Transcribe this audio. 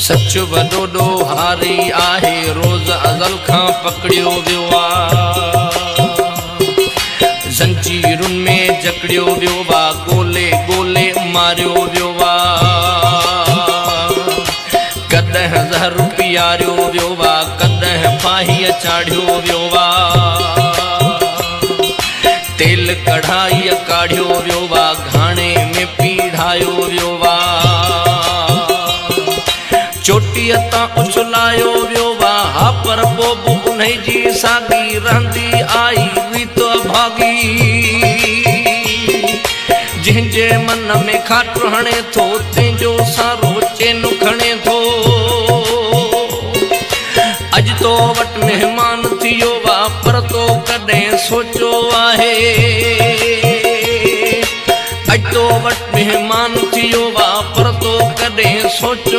سچ وڏو ڏوهاري آهي، روز ازل کان پڪڙيو ويو آ. زنجيرن ۾ جڪڙيو ويو آ، ڳولي ڳولي ماريو ويو آ. ڪڏهن زهر پياريو ويو آ، ڪڏهن ڦاهيء چاڙهيو ويو آ. تيل ڪڙهائيء ڪاڙهيو ويو آ، گهاڻي ۾ پيڙهايو ويو آ. چوٽيء تان اڇلايو ويو آ، ها پر پوء به انهي جي ساڳي رهندي آئي ريت اڀاڳي. جنهن جي من ۾ کاٽ هڻي ٿو، تنهن جو سارو چين کڻي ٿو. اڄ تو وٽ مهمان ٿيو آ، پر تو ڪڏهن سوچيو آهي؟ اڄ تو وٽ مهمان ٿيو آ، پر تو ڪڏهن سوچيو.